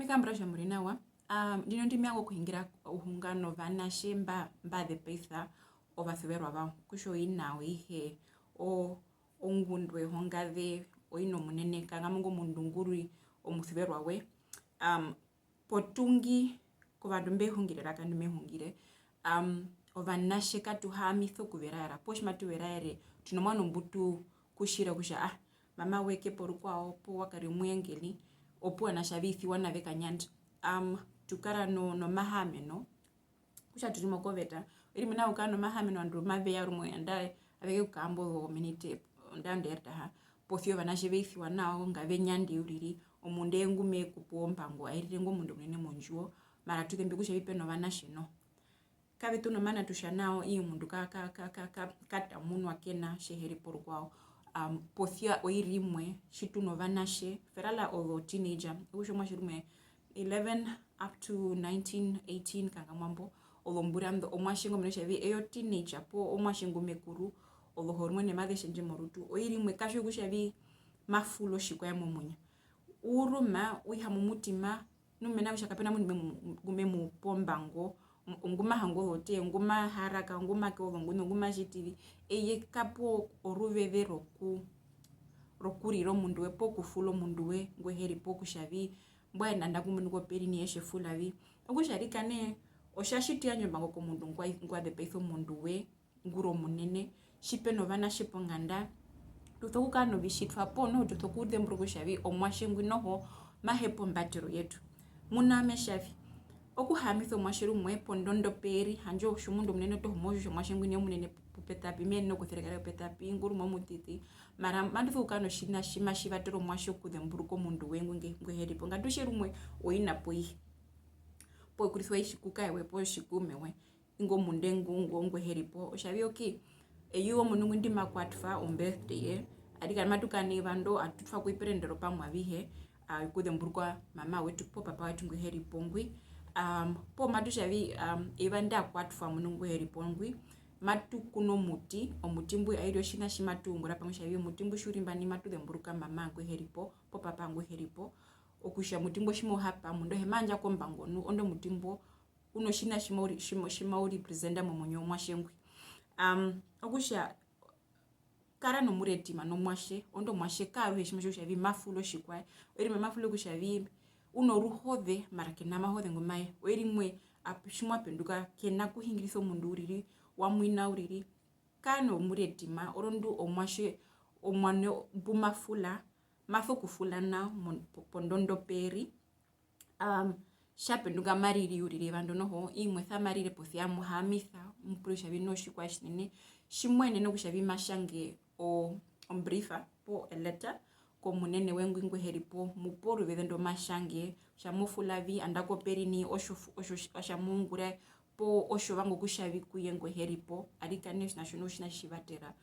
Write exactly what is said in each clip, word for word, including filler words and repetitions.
Me kambura kutja mu ri nawa. Um, ndino ndi me vanga okuhingira ohunga novanatje mba, mba zepaisa ovasuverwa vawo. Kutja oina, oihe, o-, ongundwe, hongaze, oina omunene, kangamwa ingo omundu ngu ri omusuverwa we. Um, potuingi kovandu mbe hungire eraka ndi me hungire, um, ovanatje katu haamisa okuveraera, poo tji matu veraere, tu nomuano mbu tu kutjira kutja, ah, mama we ke po rukwao, poo wa kari omuyengeli, opuwo ovanatje ave isiwa nave kanyanda. Um, tu kara no-, nomahaameno, kutja tu ri mokoveta, oiri mena rokukara nomahaameno, ovandu mave ya rumwe, nandarire ave ke kukaamba ozominite, nandarire ertaha, posi ya ovanatje ve isiwa nao, ngave nyande uriri, omundu eye ngu me ku pe ombango, a irire ingo omundu omunene mondjuwo, mara tu zembi kutja vi pe novanatje noho. Kave tu nomana tu tja nao, ii omundu ka, ka, ka, ka, ka, ka tamunwa ke na tje he ri po rukwao. Um, posi ya oiri imwe, tji tu novanatje, verala ozo teenager, okutja omuatje rumwe eleven up to nineteen, eighteen kangamwa mbo, ozombura ndo, omuatje ngo mena kutja vi eye o teenager poo omuatje ngu me kuru, ozohormone maze tjendje morutu, oiri imwe ka tjiwa kutja vi ma fula otjikwaye momuinyo. U ruma, u iha momutima, nu mena kutja kape na mundu ngu me mu-, ngu me mu pe ombango, ngu ma hanga ozotee, ngu ma haraka, ngu ma ke ozongundu, ngu ma tjiti vi, eye ka pewa oruveze roku-, rokurira omundu we, poo kufula omundu we ngu he ri po kutja vi, mbwae nanda ku mbo nu ko pe ri nai e tje fula vi. Okutja rika nee, otja tji tu yandja ombango komundu ngwa-, ngwa zepaisa omundu we, ngu ri omunene, tji pe novanatje ponganda, tu sokukara novitjitwa poo noho tu sokuzemburuka kutja vi omuatje ngwi noho ma hepa ombatero yetu. Muna ame tja vi, okuhaamisa omuatje rumwe pondondo pe ri, handje otjomundu omunene toho mo tjiwa kutja omuatje ngwi nai omunene pu-, pu pe ṱa pi, me yenene okuserekarera pu pe ṱa pi, ngu rumwe omutiti, mara matu sokukara notjiṋa tji matji vatera omuatje okuzemburuka omundu we ngwi nge-, ngu he ri po. Ngatu tje rumwe oina poihe, poo kurisiwa i tjikukae we poo tjikuume we. Ingo omundu ngu, ngu, ngu he ri po, otja vi, okay, eyuva omundu ngwi ndi ma kwatwa o birthday ye, arikana matu kara neyuva ndo, atu twa ko oviperendero pamwe avihe, a, okuzemburuka mama wetu poo papa wetu ngu he ri po ngwi. Um, poo matu tja vi, um, eyuva ndi a kwatwa omundu ngu he ri po ngwi, matu kunu omuti, omuti mbwi airi otjiṋa tji matu ungura pamwe, tja vi omuti mbwi tji u ri mba nai matu zemburuka mama ngu he ri po, poo papa ngu he ri po, okutja omuti mbwi tji mau hapa, omundu auhe ma yandja ko ombango nu, orondu omuti mbwo u notjiṋa tji mau ri-, tji mau-, tji mau representa momuinyo womuatje ngwi. Um, okutja, kara nomuretima nomuatje, orondu omuatje ka aruhe tji mo tjiwa kutja vi ma fula otjikwaye, oiri imwe ma fula kutja vi u noruhoze, mara ke na mahoze ngu maye, oiri imwe ap-, tji mwa penduka ke na kuhingirisa omundu uriri, wa mwina uriri, kara nomuretima, orondu omuatje omuano mbu ma fula, ma sokufula nao mo-, po-, pondondo pe ri. Um, tja penduka ma riri uriri, eyuva ndo noho, imwe sa ma rire posi ya mu haamisa, mu pure kutja vi notjikwaye tjinene, tji mo yenene kutja vi ma tjange o-, ombrifa poo eleta komunene we ngwi ngu he ri po, mu pe oruveze ndo ma tjange, kutja mo fula vi, andaku pe ri nai, otjo, otjo, otja mu ungura, poo otjo vanga okutja vi ku ye ngu he ri po, arikana otjiṋa tjo noho otjiṋa tji tji vatera.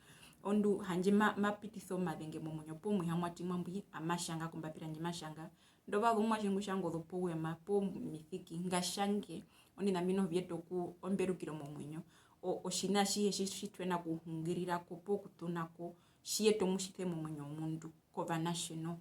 Orondu handje ma, ma pitisa omazenge momuinyo, poo omuihamwatima mbwi, ama tjanga kombapira ndji ma tjanga, Ndovazu omuatje ngu tjanga ozopoema poo miziki, nga tjange, oviṋa mbi noho vi yeta oku-, omberukiro momuinyo. O-, otjiṋa atjihe tji, tji tu hi na kuhungirira ko poo kuṱuna ko, tji yeta omutjise momuinyo womundu, kovanatje noho.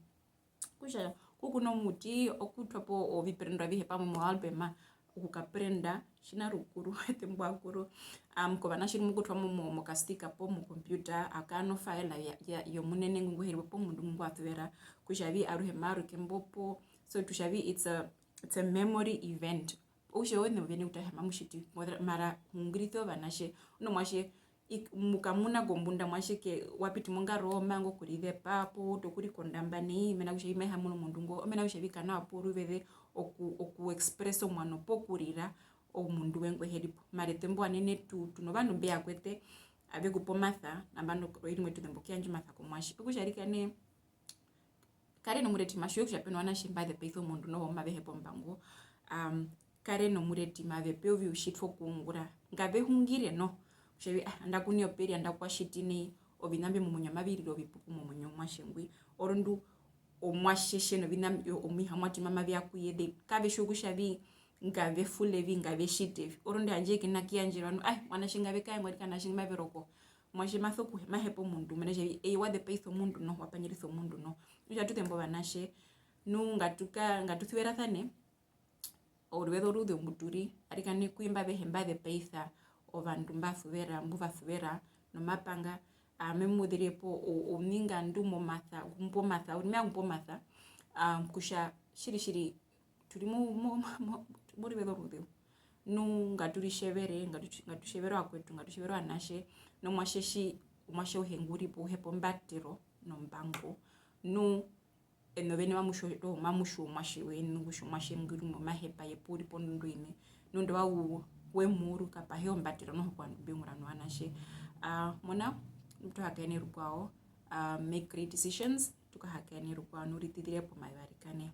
Okutja, okukuna omuti, okutwa po oviperendero avihe pamwe mo album, okukaprenda, tjina rukuru, eṱe mbwa kuru. Um, kovanatje rumwe okutwa mo, mo, mokastika poo mokompiuta, a kara nofaela ya, ya, yomunene ngu ngu he ri po, poo mundu ngu ngwa suvera, kutja vi aruhe maruke mbo poo, so tu tja vi it's a, it's a memory event. Okutja oove oveni kutja mamu tjiti, mara hungirisa ovanatje, omundu omuatje, ik-, mu kamuna kombunda omuatje ke, wa piti mongaro, ma vanga okurizepa, poo wa utu okurikonda mba nai, mena rokutja vi mai ha munu omundu ngo, mena rokutja vi ka nawa poo oruveze oku, oku expressa omuano poo kurira omundu we ngu he ri po. Mara eṱe mbo ovanene tu, tu novandu mbe ya ku eṱe, ave ku pe omasa, nambano oiri imwe tu zemba okuyandja omasa komuatje. Okutja rika nee, kare nomuretima, tjiwa kutja pe novanatje mba zepaisa omundu noho mave hepa ombango, um, kare nomuretima, ve pewe oviutjitwa okuungura, ngave hungire noho, kutja vi, ah, andaku nai ope ri, andaku wa tjiti nai, oviṋa mbyo momuinyo mavi rire ovipupu momuinyo womuatje ngwi, orondu omuatje tje noviṋa mbyo, omuihamwatima mavi ya ku ye, they, kave tjiwa kutja vi, ngave fule vi, ngave tjite vi. Orondu handje ke na kuyandjerwa nu, ai, ovanatje ngave kaengwa arikana, ovanatje ngu mave roko. Omuatje ma soku, ma hepa omundu, mena rokutja eye wa zepaisa omundu noho, wa pandjarisa omundu noho. Okutja tu zemba ovanatje, nu ngatu ka, ngatu suverasane, oruveze oruzeu mbu tu ri, arikana ku imba avehe mba zepaisa ovandu mba suvera, mbu va suvera nomapanga, aa, me mu zire po o-, ouningandu momasa, okumba omasa, uriri me vanga okumba omasa, aa, kutja tjiri, tjiri, tu ri mo-, mo-, mo-, mo-, moruveze oruzeu. Nu ngatu ritjevere, ngatu tji-, ngatu tjevere ovakwetu, ngatu tjevere ovanatje, nomuatje tji, omuatje auhe ngu ri po u hepa ombatero nombango. Nu ene oveni mamu tjiwa, toho mamu tjiwa omuatje wenu, kutja omuatje ngu ri mo ma hepa, ye pu u ri pondundu ine. Nu ndovazu we mu uru kapahe ombatero noho kovandu mbe ungura novanatje. Aa, mona, tu hakaene rukwao, aa, make great decisions, tu kahakaene rukwao, nu ritizire pomavi arikana.